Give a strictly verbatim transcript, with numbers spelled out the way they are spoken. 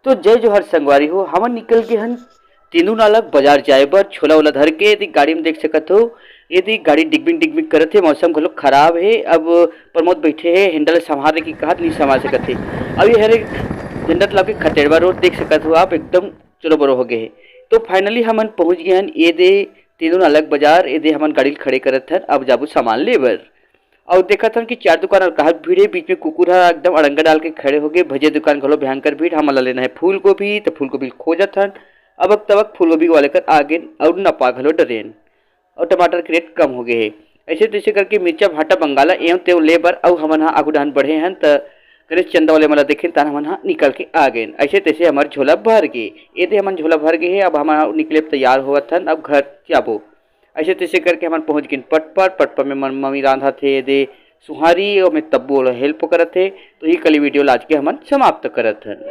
तो जय जोहार संगवारी हो, हमन निकल गे हन तेंदू नाला बाजार जाए बर, झोला ओला धर के। एदे गाड़ी में देख सकत हो, एदे गाड़ी डिगमिग डिगमिग करत हे, मौसम घलो खराब हे। अब प्रमोद बैठे हे, handle संभाल के कहत नहीं संभाल सकत हे। अब ये हरे झंडा तालाब के खतेड़वा रोड देख सकत हो आप, एकदम चलो बरो हो गए हे। तो finally हमन पहुंच गए हन एदे तेंदू नाला बाजार। एदे हमन गाड़ी ल खड़े करत हन, अब जाबो सामान ले बर। अउ देखत हन कि चार दुकान अउ कहाँ भीड़ हे, बीच में कुकुर ह एकदम अड़ंगा डाल के खड़े हो गए। भजिया दुकान घलो भयंकर भीड़, हमन ला लेना हे फूलगोभी, त फूलगोभी खोजत हन। अबक तबक फूलगोभी वाले कर आ गेन अउ नपा घलो डरेन, अउ टमाटर के रेट कम हो गए हे। ऐसे तैसे करके मिर्चा, भाटा, बंगाला एवं तेव ले बर अउ हमन ह आगू डहन बढ़े हन, त गणेश चंदा वाले मन ला देखेन, तान हमन ह निकल के आ गेन। ऐसे तैसे हमर झोला भर गे। एदे हमन झोला भर गे हे, अब हमन ह निकले तैयार होवत हन, अब घर जाबो। ऐसे तैसे करके हमन पहुंच गेन पटपर। पटपर में मन मम्मी रांधत हे एदे सुहारी, अउ मैं तब्बू ओला help करत हे। तो ये कली video ला आज के हमन समाप्त करत हन।